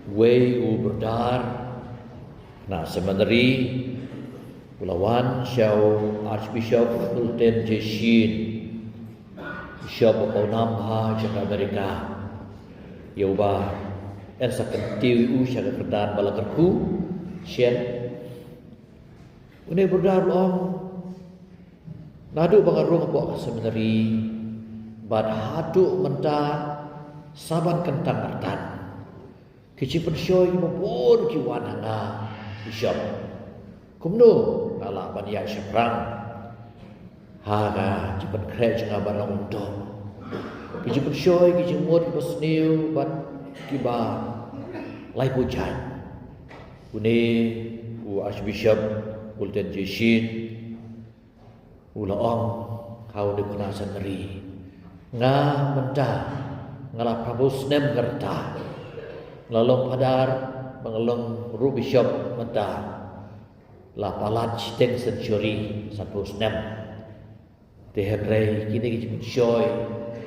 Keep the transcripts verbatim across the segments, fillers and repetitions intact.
Wei u brother na seminary u la wan sha u Archbishop Fulton J. Sheen, Bishop ba pawnam ha jong ka Amerika. Ïa uba yn sa kyntiew ïa u sha ka kyrdan ba la kyrkhu shen. Une u brother u la ong, naduh ba nga rung hapoh ka seminary bad haduh mynta sa ban kyntang artat, ki jingpynshoi kiba bun ki wan ha nga, Bishop. Kumno nga lah ban ïaid shaphrang ha ka jingpynkhreh jong nga ban long u doh? Ki jingpynshoi, ki jingmut kiba sniew bad kiba laiphew jait. Une u Archbishop Fulton J. Sheen u la ong ha une u khynnah seminary, nga mynta nga la phraphew snem ka rta. Nga la long phadar bad nga long ruh bishop mynta la palat shiteng century, sanphew snem. Te hynrei kine ki jingpynshoi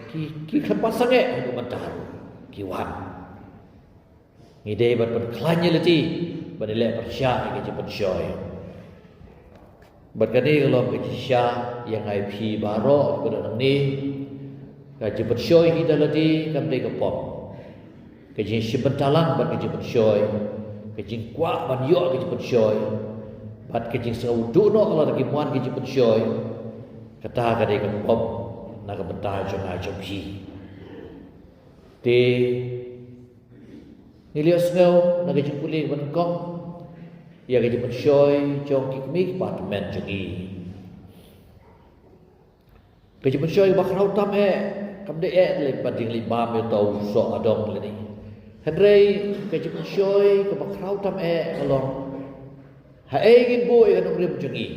ki, ki khlem pat sangeh haduh mynta ruh ki wan. Ngi dei ban pynkhlaiñ ïa lade ban ïaleh pyrshah ïa ki jingpynshoi. Bad kane ka long ka jingshisha ïa nga ïa phi baroh kiba don hangne. Ka jingpynshoi hi da lade kam dei ka pop. Ka jingshim bynta lang bad ka jingpynshoi, ka jingkwah ban ïoh ka jingpynshoi, bad ka jingsngewduh noh ka la da ki mon ka jingpynshoi, kata ka dei ka pop na ka bynta jong nga jong phi. Te ngi la ïohsngew na ka jingpule kaba nyngkong ïa ka jingpynshoi jong ki kmie ki kpa tymmen jong ngi. Ka jingpynshoi kaba khraw tam eh kam dei eh lei ba ding lei bam ïa uto u soh adong lei. Hynrei ka jingpynshoi kaba khraw tam eh ka long, haei ngin buh ïa ka nongrim jong ngi?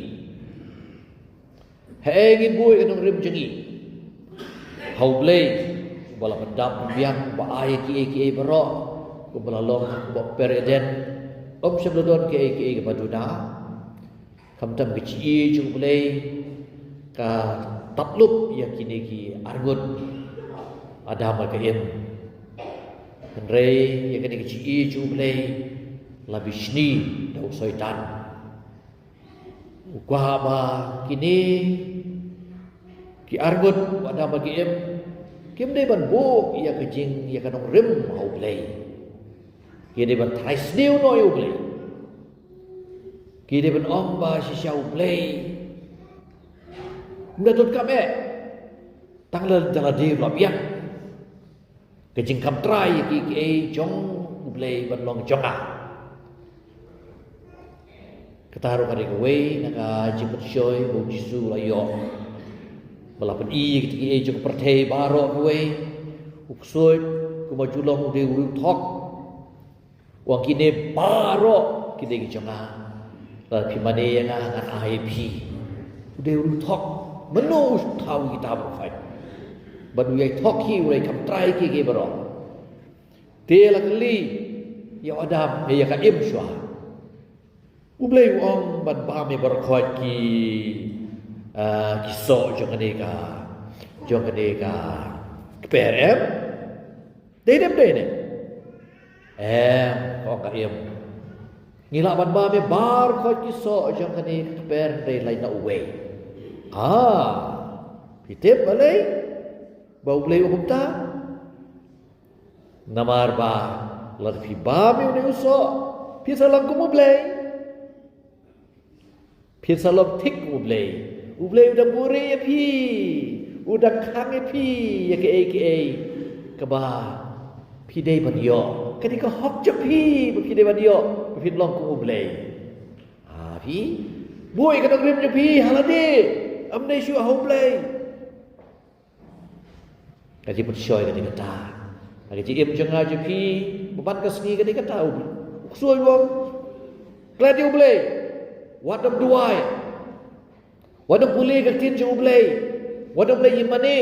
Haei ngin buh ïa ka nongrim jong ngi? Ha U Blei uba la pyndap pynbiang, uba ai kiei kiei baroh, uba la long ha ka bok per Eden. Ym shym la don kiei kiei kiba duna. Khamtam ka jingïeit jong U Blei ka tap lup ïa kine ki arngut Adam bad ka Im. Hynrei ïa kane ka jingïeit jong U Blei la bishni da u Soitan. U kwah ba kine ki arngut u Adam bad ka Im kim dei ban buh ïa ka jing, ïa ka nongrim ha U Blei. Ki dei ban tharai sniew noh ïa U Blei. Ki dei ban ong ba shisha U Blei ym da donkam eh. Tang la, tang lade ruh la biang. Ka jingkam trai ïa kiei kiei jong U Blei ban long jong nga. Kata ruh ka dei kawei na ka jingpynshoi ba U Jisu u la ïoh, ba la pyni ïa kiei kiei jong ka pyrthei baroh kawei. U ksuid kumba ju long u dei u riewthok. U ong kine baroh ki dei ki jong nga. Lada phi mane ïa nga, ngan ai ïa phi. U dei u riewthok. Mano u thaw kita baroh phi? Bad u ïai thok hi, u ïai kam trai kiei kiei baroh. Te la kylli ïa u Adam, ïa ka Im shuwa. U Blei u ong ban bam ïa baroh khoit ki, ah, ki soh jong kane ka, jong kane ka kper, em? Dei ne ym dei ne? Em, ka ong ka Im. Ngi lah ban bam ïa baroh khoit ki soh jong kane ka kper, hynrei lait na uwei. Ah, phi tip balei ba U Blei u ong kumta? Namar ba lada phi bam ïa une u soh, phi sa long kum U Blei. Phi sa long thik kum U Blei. U Blei u dang buhrieh ïa phi, u dang khang ïa phi ïa kiei kiei kaba phi dei ban ïoh. Ka dei ka hok jong phi ba phi dei ban ïoh, ba phin long kum U Blei. Ah, phi buh ïa ka nongrim jong phi ha lade, ym dei shuh ha U Blei. Ka jingpynshoi ka dei kata. Ka jingim jong nga jong phi ba man ka sngi ka dei kata. U ksuid u ong, klet ïa U Blei. Wat nym duwai. Wat nym pule ka ktien jong U Blei. Wat nym leit ïa mane.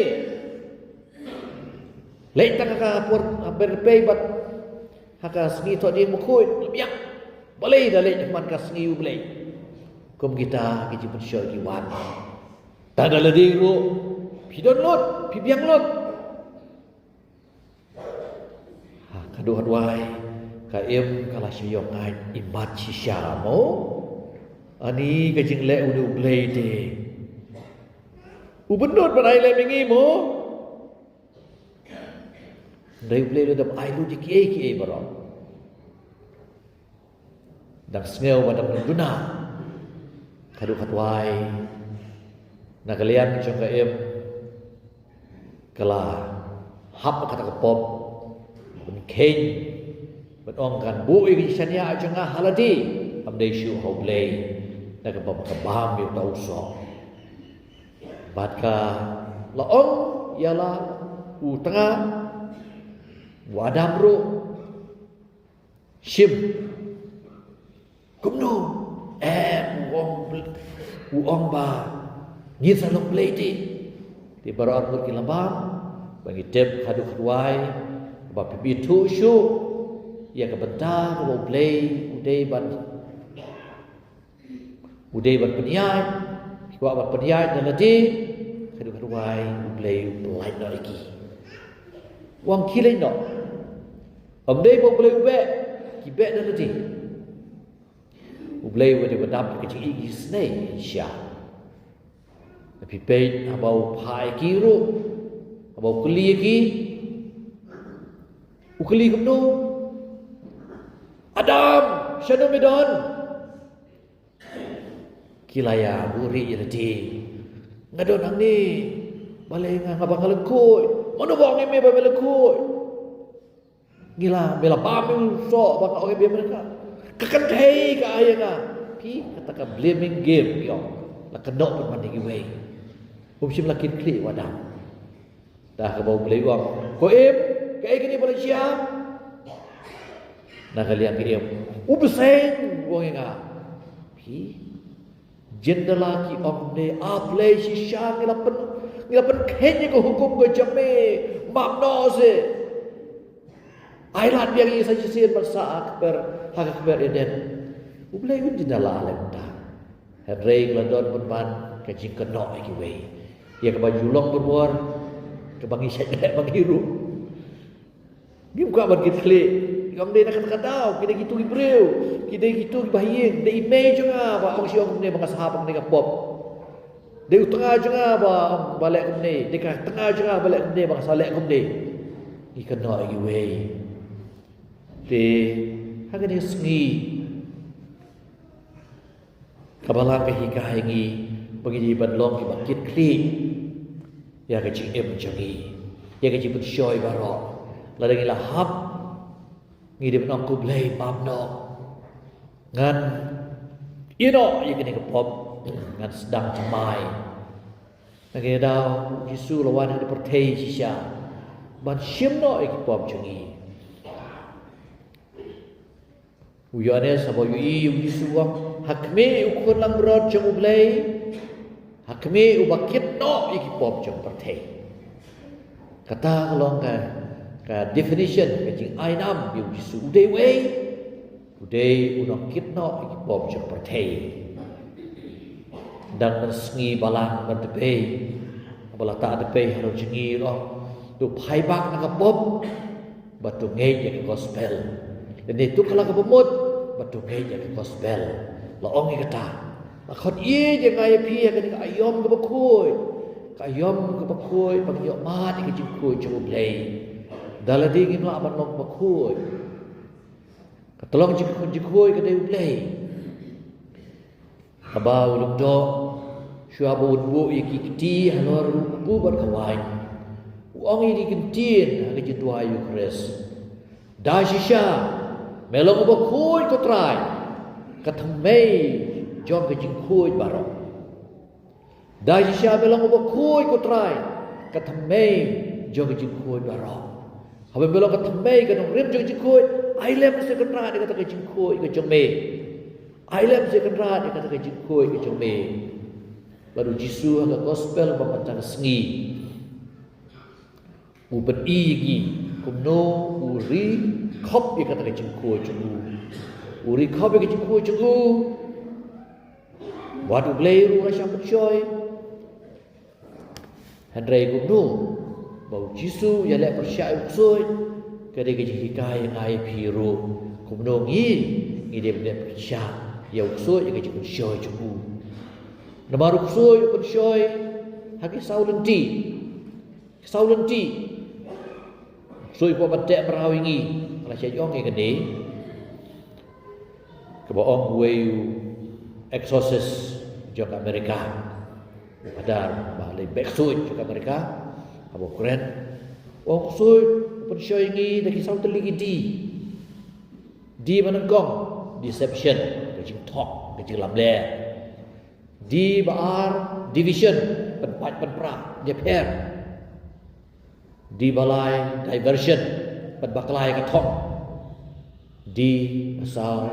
Leit tang ha ka por, ha ber pei bad ha ka sngi thoh dieng bakhuid, la biang. Balei da leit man ka sngi U Blei? Kum kita ki jingpynshoi ki wan. Tang da lade ruh phi don lut, phi biang lut. Ha, ka duh ha duwai, Ka im ka la shu ïoh ngeit imat shisha mo. Ani ka jingleh u ne u Blei te. U bynnud ban ai lem ïa ngi mo. Dei u Blei u dang ai lut ïa kiei kiei baroh. Dang sngew ba dang duna. Ka duh ka twai. Na ka liang jong ka im. Ka la hap kata ka pop. Ban kheiñ. Ban ong kan buh ïa ka jingshaniah jong nga ha lade. Kam dei shuh ha u Blei. Na ka bam ka bam ïa uta u soh. Bad ka la ong ïa la u tnga. U Adam ruh. Shim. Kumno? Em, u ong, u ong ba ngin sa long blei te. Te baroh arngut ki la bam ba ngi tip haduh khatwai ba phi ithuh shuh ïa ka bynta kaba u Blei u dei ban, u dei ban pynïaid, ki kwah ban pynïaid na lade, haduh khatwai u Blei u pynlait noh ïa ki. U ong khie leit noh. Ym dei ba u Blei u beh, ki beh na lade. U Blei u dei ba dap ka jingïeit isynei shisha. Phi peit haba u phah ïa ki ruh, haba u kylli ïa ki. U kylli kumno? Adam, shano me don? Ki la ïa buhrieh ïa lade. Nga don hangne. Balei nga, nga ba nga lyngkhuid? Mano ba ong ïa me ba me lyngkhuid? Ngi la, me la bam ïa u soh ba nga ong ïa me, me ka, ka kynthei ka ai ïa nga. Phi, kata ka blaming game phi ong. La kynnoh pynban ïa kiwei. Um shym la kit khlieh u Adam. Te haba u Blei u ong, ko im, kaei kane ba la jia? Na ka liang ka im, u bseiñ, u ong ïa nga. Phi, jin da la ki ong ne, A Blei, shisha ngi la pyn, ngi la pynkheiñ ïa ka hukum ka jong me, map noh seh. Ai lad biang ïa ngi sa shisien ban sah ha ka kper, ha ka kper Eden. U Blei un jin da la leh kumta. Hynrei ka la don pynban ka jingkynnoh ïa kiwei. Ïa kaba ju long bun bor, kaba ngi shait leh ba ngi ruh. Ngim kwah ban kit khlieh. Ong dei na kata ka daw, ki dei kitu ki briew, ki dei kitu kiba ha ïing, dei i mei jong nga ba ong shi ong kumne ba nga sah ha kane ka pop. Dei u tnga jong nga ba, ba leh kumne, dei ka tnga jong nga ba leh kumne ba nga sa leh kumne. Ngi kynnoh ïa kiwei. Te ha kane ka sngi, ka Balang ka hikai ïa ngi ba ngi dei ban long kiba kit khlieh ïa ka jingim jong ngi, ïa ka jingpynshoi baroh. Lada ngi la hap, ngi dei ban ong, ko Blei, map noh. Ngan ïeh noh ïa kane ka pop, ngan sdang thymmai. Na kane ka daw, Jisu la wan ha ka pyrthei shisha ban shim noh ïa ki pop jong ngi. U Ïoannis haba u ïohi ïa u Jisu u ong, ha khmih u khun langbrot jong U Blei, ha khmih uba kit noh ïa ki pop jong pyrthei. Kata ka long ka, ka definition, ka jingainam ïa u Jisu. U dei uei? U dei u nongkit noh ïa ki pop jong pyrthei. Dang mynsngi Balang ban tbei, haba la tah tbei halor jong ngi ruh, to phai bak na ka pop. Bad to ngeit ïa ka gospel. Lane to kylla kaba mut bad to ngeit ïa ka gospel. La ong ïa kata. La khot ïa nga ïa phi ha kane ka aïom kaba khuid. Ka aïom kaba khuid ba ngin ïoh mad ïa ka jingkhuid jong U Blei. Da lade ngim lah ban long kaba khuid. Ka tyllong jingkhuid, jingkhuid ka dei U Blei. Haba u lyngdoh, shuwa ba un buh ïa ki kti halor u kpu bad ka waiñ, u ong ïa ki ktien ha ka jingduwai Eukharist. Da shisha me long uba khuid ko Trai, ka thymmei jong ka jingkhuid baroh. Da shisha me long uba khuid ko Trai, ka thymmei jong ka jingkhuid baroh. Haba me long ka thymmei, ka nongrim jong ka jingkhuid, ai lem seh Kynrad ïa kata ka jingkhuid ka jong me. Ai lem seh Kynrad ïa kata ka jingkhuid ka jong me. Bad u Jisu ha ka gospel ba mynta ka sngi u pyni ïa ngi kumno u ri khop ïa kata ka jingkhuid jong u. U ri khop ïa ka jingkhuid jong u. Wat U Blei ruh u la shah pynshoi. Hynrei kumno ba u Jisu u ïaleh pyrshah ïa u ksuid, ka dei ka jinghikai ïa nga ïa phi ruh. Kumno ngi, ngi dei ban pynshai ïa u ksuid ïa ka jingpynshoi jong u. Namar u ksuid u pynshoi ha ki saw lynti. Ki saw lynti. U ksuid u kwah ban teh mraw ïa ngi. Nga la shait ong ïa kane. Kaba ong uwei u exorcist jong ka Amerika. U phadar ba leh beh ksuid jong ka Amerika. Haba u kren. U ong u ksuid u pynshoi ïa ngi da ki saw tylli ki D. D ba nyngkong, deception, ka jingthok, ka jinglamler. D ba ar, division, pynpait pynpra, pynjapher. D ba lai, diversion, pynbakla ïa ka thong. D ba saw,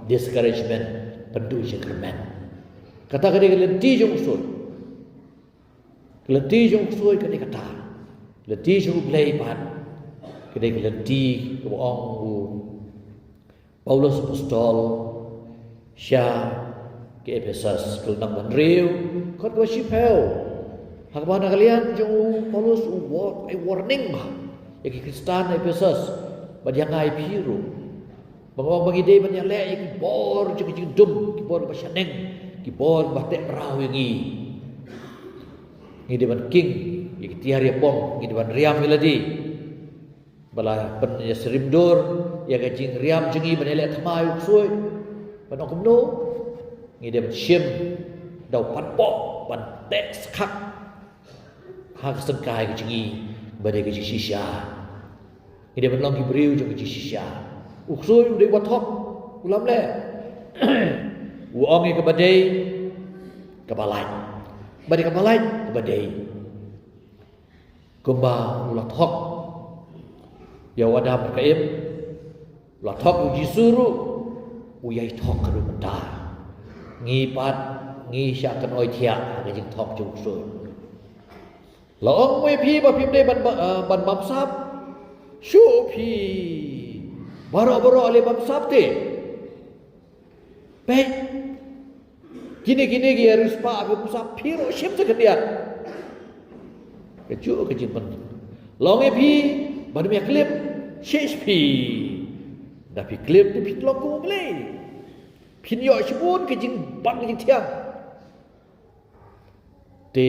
discouragement, pynduh jingkyrmen. Kata ka dei ka lynti jong u ksuid. Ka lynti jong u ksuid ka dei kata. Lynti jong u Blei pat ka dei ka lynti kaba ong u Paulus Apostol sha ki Ephesus, ka lynnong ba hynriew, dkhot kaba shiphew. Ha kaba na ka liang jong u Paulus u war-, ai warning bha ïa ki Khristan Ephesus, bad ïa ngi ruh. Ba nga ong ba ngi dei ban ïaleh ïa ki bor jong ka jingdum, ki bor ba shaneng, ki bor ba teh mraw ïa ngi. Ngi dei ban king ïa ki tiar ïa pom, ngi dei ban riam ïa lade. Ba la pynïasyriem dur ïa ka jingriam jong ngi ban ïaleh thymmai u ksuid. Ban ong kumno? Ngi dei ban shim da u panpoh ban teh skhak ha ka syngkai ka jong ngi ba dei ka jingshisha. Ngi dei ban long ki briew jong ka jingshisha. U ksuid u dei uba thok, u lamler. U ong ïa kaba dei kaba lait, ba dei kaba lait kaba dei. Kumba u la thok ïa u Adam bad ka Im, u la thok ïa u Jisu ruh, u ïai thok ruh mynta. Ngi pat, ngi shah kynnoh thiah ha ka jingthok jong u ksuid. La ong ïa phi ba phim dei ban ba-, eh, ban bamsap. Shu phi baroh baroh leh bamsap te. Peit. Kine kine ki riewspah ki bamsap, phi ruh shim sa khyndiat. Kajuh ka jingpyn. La ong ïa phi ban ym ïa khlem, shisha phi. Da phi khlem te phin long kum u Blei. Phin ïoh shibun ka jingbang ka jingthiang. Te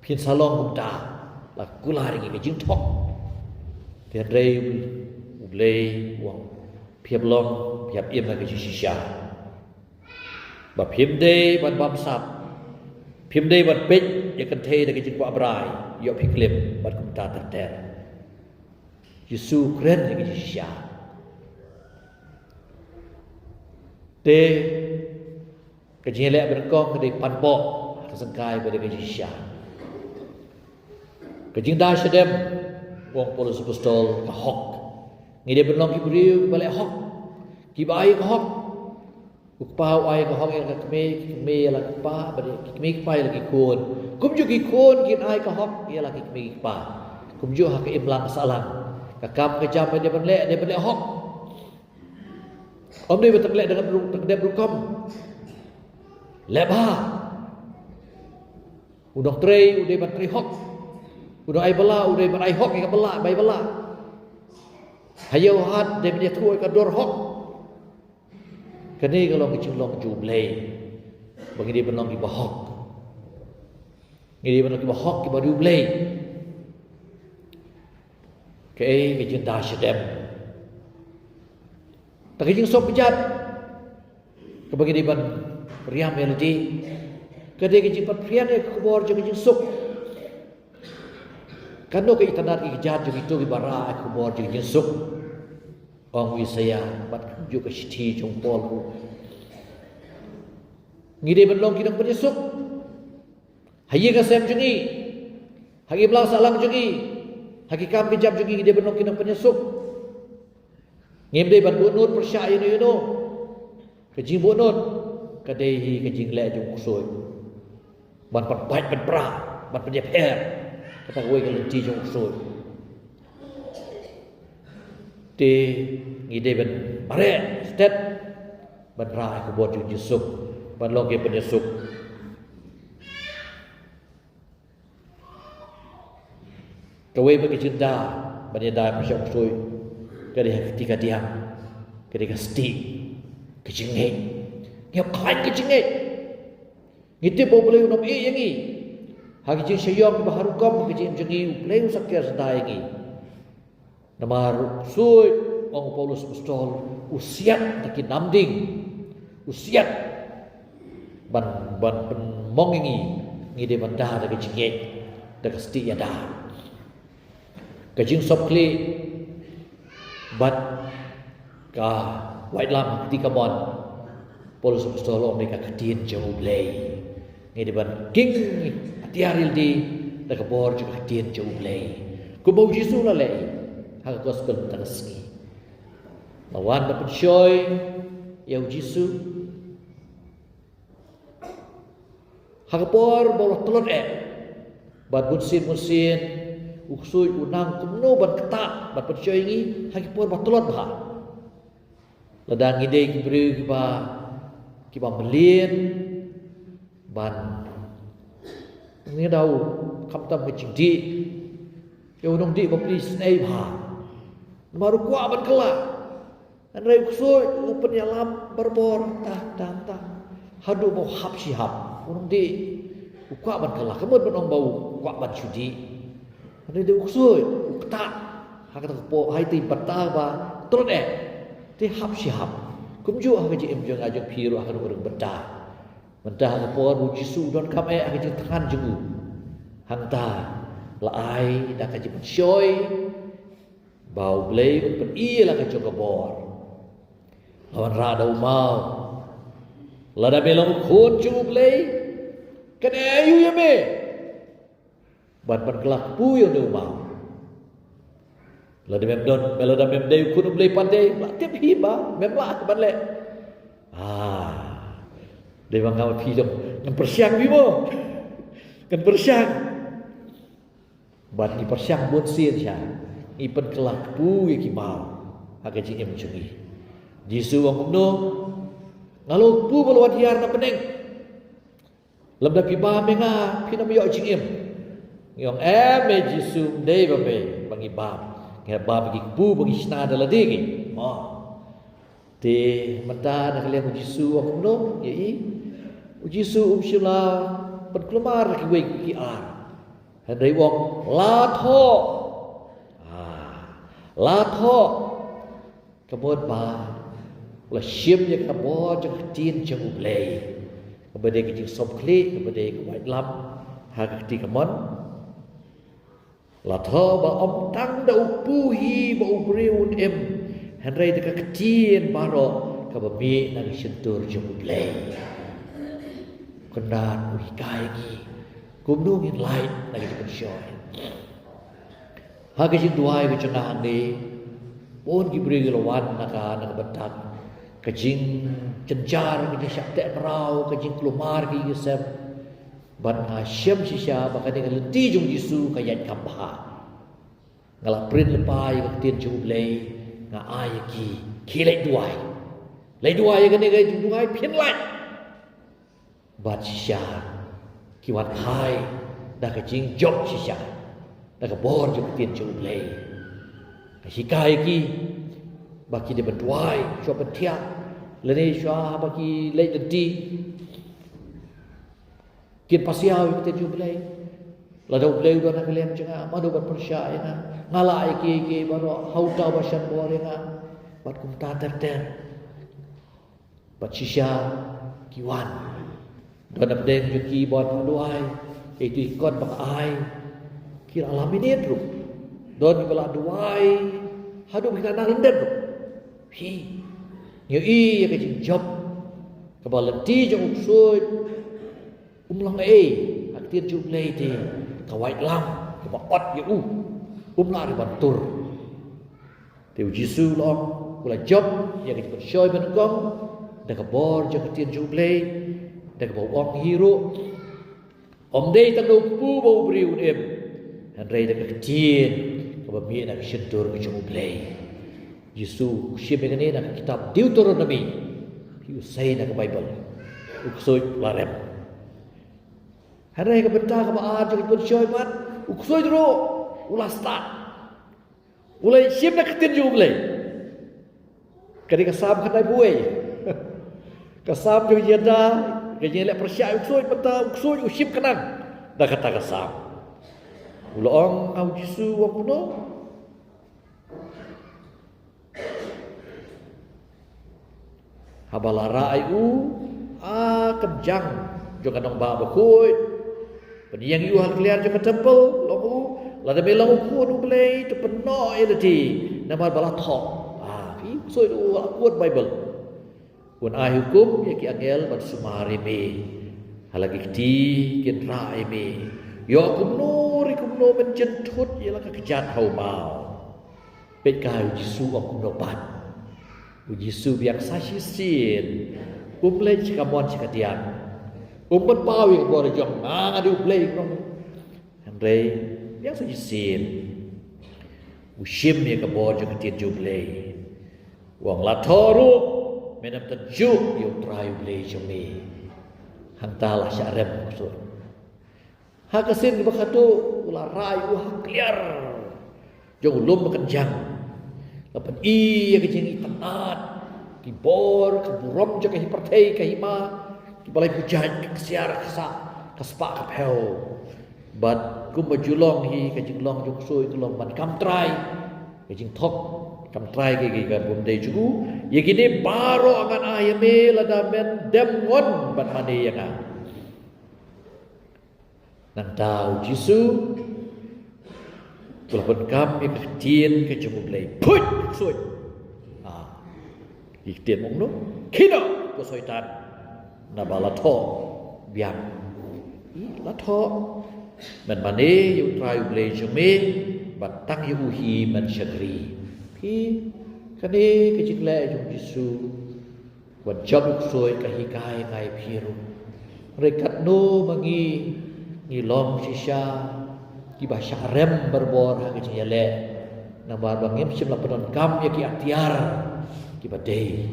phin sa long kumta, la kular ïa ngi ka jingthok. Te hynrei u Blei u ong, phi hap long, phi hap im ha ka jingshisha. Ba phim dei ban bamsap, phim dei ban peit ïa kynthei da ka jingkwah brai, ïoh phi khlem, bad kumta ter ter. Jisu u kren ïa ka jingshisha. Te ka jingïaleh ba nyngkong ka dei panpoh ha ka syngkai ba dei ka jingshisha. Ka jingda shadem, u ong Paulus Apostol, ka hok. Ngi dei ban long ki briew kiba leh hok, kiba ai ka hok. U kpa u ai ka hok ïa la ka kmie, ki kmie ïa la ki kpa, bad ki kmie ki kpa ïa la ki khun. Kumjuh ki khun kin ai ka hok ïa la ki kmie ki kpa. Kumjuh ha ka imlang sahlang, ka kam ka jam ba dei ban leh, dei ban leh hok. Ym dei ba tang leh da ka dep rukom. Leh bha. U nongtrei u dei ban trei hok. U nongai bylla u dei ban ai hok ïa ka bylla, bai bylla. Ha ïew hat dei ban ïathuh ïa ka dur hok. Kane ka long ka jinglong jong u Blei. Ba ngi dei ban long kiba hok. Ngi dei ban long kiba hok, kiba riewblei. Kaei ka jingda shadem? Ta ka jingsuk kjat kaba ngi dei ban riam ïa lade, ka dei ka jingpynphriang ïa ka khubor jong ka jingsuk. Katno ka itynnad ki kjat jong kito kiba rah ïa ka khubor jong ka jingsuk. Ong u Isaïah bad kumjuh ka shithi jong u Paul ruh. Ngi dei ban long ki nongpynïasuk. Ha ïing ha sem jong ngi, ha ki imlang sahlang jong ngi, ha ki kam ki jam jong ngi, ngi dei ban long ki nongpynïasuk. Ngim dei ban buhnud pyrshah ïano ïano. Ka jingbuhnud ka dei hi ka jingleh jong u ksuid. Ban pynpait pynpra, ban pynïapher. Kata kawei ka lynti jong u ksuid. Te ngi dei ban mareh stet ban rah ïa ka khubor jong ka jingsuk, ban long ki pynïasuk. Kawei pat ka jingda ban ïada pyrshah u ksuid ka dei ha ka kti kadiang. Ka dei ka stieh, ka jingngeit. Ngi hap khlaiñ ka jingngeit. Ngi tip ba U Blei un ym ïeh ïa ngi ha ki jingshah ïong kiba ha rukom, ha ka jingim jong ngi, U Blei un sa ker sha ïa ngi. Namar u ksuid, ong u Paulus Apostol, u siat da ki nam ding, u siat ban, ban pynmong ïa ngi. Ngi dei ban da, da ka jingngeit, da ka stieh ïada. Ka jingsop khlieh bad ka waitlam ha ka kti kamon, Paulus Apostol u ong dei ka ktien jong U Blei. Ngi dei ban king atiar ïalade da ka bor jong ka ktien jong U Blei, kumba U Jisu u la leh ha ka gospel mynta ka sngi. La wan ban pynshoi ïa U Jisu ha ka por ba u la tlot eh. Bad bunsien bunsien u ksuid u nang kumno ban ktah ban pynshoi ïa ngi ha ki por ba tlot bha. Lada ngi dei ki briew kiba, kiba mlien ban, ngi daw khamtam ka jingdih ïa u nongdih bapli, sngewbha, namar u kwah ban kylla. Hynrei u ksuid u pynïalam barabor, tang tang tang, haduh ba u hap shi hap. U nongdih u kwah ban kylla, ka mut ban ong ba u kwah ban shu dih. Hynrei dei u ksuid u ktah ha kata ka por, ha ita i bynta ba tlot eh, te hap shi hap. Kumjuh ha ka jingim jong nga jong phi ruh ha kano ka bynta. Mynta ha ka por ba U Jisu u donkam eh ha ka jingthngan jong u, hangta la ai da ka jingpynshoi ba U Blei un pyni ïa la ka jong ka bor. La wanrah da u maw, lada me long u khun jong U Blei, kane aïu ïa me ban, ban kylla kpu ïa une u maw? Lada mem don, lada mem dei u khun U Blei pat, dei la tip hi ba mem lah ban leh. Ah, dei ba nga ma phi dong ngan pyrshang, phi mo, ngan pyrshang. Bad ngi pyrshang bunsien sha, ngi pynkylla kpu ïa ki maw ha ka jingim jong ngi. Jisu u ong kumno? Nga long u kpu ba la wan hiar na bneng. Lymda phi bam ïa nga, phin ym ïoh jingim. Ngi ong, em, eh Jisu, ym dei ba me ba ngi bam. Ngi bam ïa ki kpu ba ngi shna da lade ngi. Mo. Te mynta na ka liang U Jisu u ong kumno ïa i? U Jisu um shym la pynkulmar da kiwei ki ar. Hynrei u ong, la thoh. Ah, la thoh. Ka mut ba u la shim ïa ka bor jong ka ktien jong U Blei, kaba dei ka jingsop khlieh, kaba dei ka waitlam ha ka kti kamon. La thoh ba ym tang da u kpu hi ba u briew un im, hynrei da ka ktien baroh kaba mih na ka shyntur jong U Blei. Kyndat u hikai ngi kumno ngin lait na ka jingpynshoi. Ha ka jingduwai ka jong nga hangne, bun ki briew ki la wan na ka, na ka bynta ka jingjynjar, ka jingshah teh mraw, ka jingkulmar ki ïing ki sem. Bad nga shem shisha ba kane ka lynti jong U Jisu ka ïaid kham bha. Nga la print lypa ïa ka ktien jong U Blei, nga ai ïa ki, ki leit duwai. Leit duwai ïa kane ka jingduwai, phin lait. Bad shisha ki wan phai da ka jingjop shisha da ka bor jong ka ktien jong U Blei. Nga hikai ïa ki ba ki dei ban duwai shuwa ban thiah, lane shuwa ba ki leit lynti, kin pasiaw ïa ka ktien jong U Blei. Lada U Blei u don ha ka liang jong nga, mano ban pyrshah ïa nga? Nga lah ïa ki, ïa ki baroh, ha uta uba shan bor ïa nga. Bad kumta ter ter. Bad shisha ki wan. Don na pdeng jong ki ba wan duwai ïa itu i kot ba nga ai. Ki la laminate ruh. Don kiba la duwai haduh ba ki la nang lyndet ruh. Hi. Ngi ïohi ïa ka jingjop kaba lynti jong u ksuid um long ei ha ka ktien jong U Blei, te ka waitlam kaba ot ïa u um lah ruh ban tur. Te U Jisu u la ong, u la jop ïa ka jingpynshoi ba nyngkong da ka bor jong ka ktien jong U Blei, da kaba u ong hi ruh, ym dei tang da u kpu ba u briew un im, hynrei da ka ktien kaba mih na ka shyntur ka jong U Blei. U Jisu u shim ïa kane na ka kitab Deuteronomi. Phi u sei na ka Baibl. U ksuid u la rem. Hynrei ka bynta kaba ar jong ka jingpynshoi pat, u ksuid ruh u la stad. U la shim na ka ktien jong U Blei. Ka dei ka Salm khatlai phew wei. Ka Salm jong ka jingïada, ka jingïaleh pyrshah ïa u ksuid, mynta u ksuid u shim khnang da kata ka Salm. U la ong ha u Jisu, u ong kumno? Haba la rah ïa u ha kynjang jong ka nongbah bakhuid, pynïeng ïa u ha kliar jong ka templ, la ong u, lada me long u Khun u Blei, to pynnoh ïa lade, namar ba la thoh. Ah, phi, u ksuid u la quote Baibl. Un ai hukum ïa ki angel ban sumar ïa me. Ha la ki kti kin rah ïa me. Ïoh kumno re kumno men jynthut ïa la ka kjat ha u maw. Peit ka, u Jisu u ong kumno pat. U Jisu biang sa shisien. Um leit sha kamon sha kadiang. Um pynpaw ïa ka bor jong nga, nga dei u Blei, kumno. Hynrei biang sa shisien. U shim ïa ka bor jong ka ktien jong u Blei. U ong, la thoh ruh, men ym tynjuh ïa u Trai u Blei jong me. Hangta la shah rem u ksuid. Ha ka sien kaba khatduh u la rah ïa u ha kliar jong u lum ba kynjang. La pyni ïa ka jingitynnad, ki bor, ka burom jong ka hi pyrthei, ka hima, kiba la ïa pynjah, ka ksiar, ka sah, ka spah, ka phew. Bad kumba ju long hi, ka jinglong jong u ksuid ka long ban kam trai. Ka jingthok kam trai ka, ka, ka bym dei jong u. Ïa kine baroh ngan ai ïa me lada men dem ngon ban mane ïa nga. Nangta u Jisu u la pynkam ïa ka ktien ka jong u Blei. Phuit, ksuid. Ah. Ki ktien u ong kumno? Khie noh ko Soitan. Naba la thoh biang. Ï, la thoh. Men mane ïa u Trai u Blei jong me, bad tang ïa u hi men shakri. Phi, kane ka jingleh jong u Jisu. Wat jop u ksuid ka hikai ngai phi ruh. Hynrei katno ma ngi, ngi long shisha kiba shah rem barabor ha ka jingïaleh. Namar ba ngim shym la pyndonkam ïa ki atiar kiba dei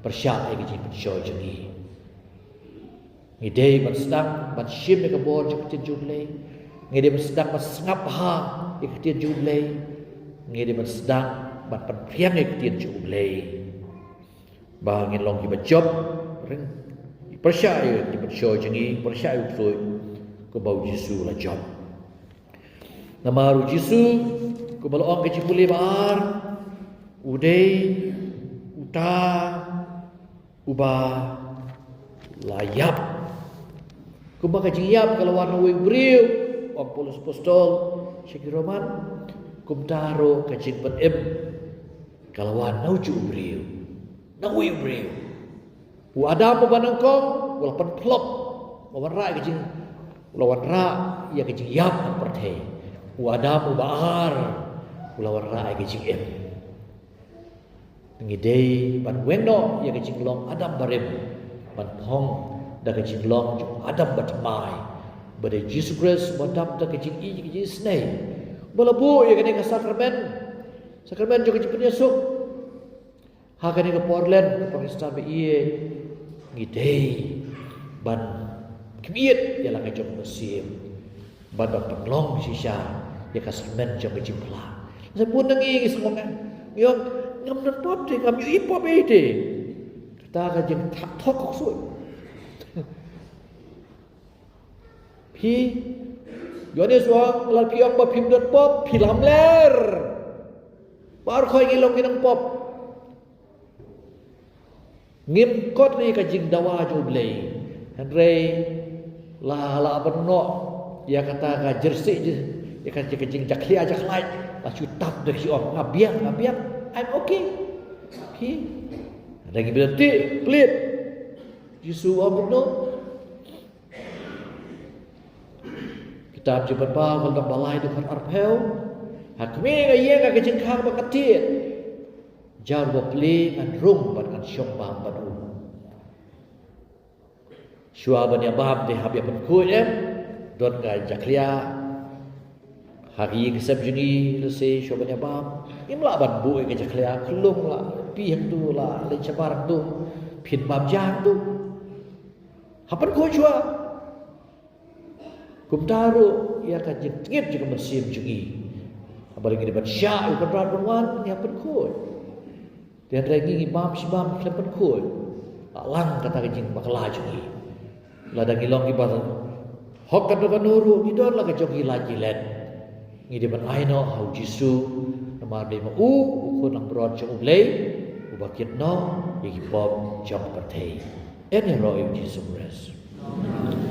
pyrshah ïa ka jingpynshoi jong ngi. Ngi dei ban sdang ban shim ïa ka bor jong ka ktien jong u Blei. Ngi dei ban sdang ban sngap bha ïa ka ktien jong u Blei. Ngi dei ban sdang ban pynphriang ïa ka ktien jong u Blei. Ba ngin long kiba jop, ring, pyrshah ïa ki pynshoi jong ngi, pyrshah ïa u ksuid, kumba u Jisu u la jop. Namar u Jisu, kumba la ong ka jingpule ba ar, u dei uta uba la ïap. Kumba ka jingïap ka la wan na uwei u briew, ong Paulus Apostol sha ki Roman, kumta ruh ka jingpynim ka la wan na ujuh u briew. Na uwei u briew. U Adam uba nyngkong u la pynphlop, u la wanrah ïa ka jing, u la wanrah ïa ka jingïap ha pyrthei. U Adam uba ar u la wanrah ïa ka jingim. Ngi dei ban weng noh ïa ka jinglong Adam barim, ban phong da ka jinglong jong Adam bathymmai, ba dei Jisu Khrist uba dap da ka jingïeit, ka jingisynei, ba la buh ïa kane ka sakramen, sakramen jong ka jingpynïasuk. Ha kane ka por Lent, ka por Easter ba ïeit, ngi dei ban khmih ïa la ka jong u Mynsiem, ban pynlong shisha ïa ka sakramen jong ka jingphla. Sa bun na ngi ngi sngewbha, ngi ong, ngam don pop te, ngam ïohi pop ei te. Kata ka jingthok thok ksuid. Phi, Ïoannis u ong, lada phi ong ba phim don pop, phi lamler. Baroh ngi long ki nongpop. Ngim kot ïa ka jingdawa jong u Blei. Hynrei la, la ban noh ïa kata ka jersey, ïa ka, ïa ka jingjakhlia jakhlait, la shu tap da ki ong, nga biang, nga biang, I'm okay. Phi, hynrei ngi bym tip, plie. Jisu u ong kumno? Kitab Jingpynpaw ka lynnong ba lai dkhot arphew. Ha khmih nga ïeng ha ka jingkhang ba ktieh. Jar ba plie ngan rung bad ngan shong bam bad u. Shuwa ban ïa bam te hap ïa pynkhuid em. Don ka jakhlia ha ka ïing ka sem jong ngi, lehse shuwa ban ïa bam, ngim lah ban buh ïa ka jakhlia, khlung la phi hangtu, la leit shabar hangtu, phin bam ja hangtu. Hap pynkhuid shuwa. Kumta ruh ïa ka jingtngit jong ka mynsiem jong ngi. Haba ngi dei ban shah ïa u Kynrad ban wan, ngi hap pynkhuid. Te hynrei ngi ngi bam shi bam khlem pynkhuid. La lang kata ka jingbakla jong ngi. Lada ngi long kiba hok katno katno ruh, ngi don la ka jong ngi lait ngi let. Ngi dei ban ai noh ha u Jisu. Namar ba ma u, u khun langbrot jong u Blei, uba kit noh ïa ki pop jong ka pyrthei. Yn ïaroh ïa u Jisu Khrist.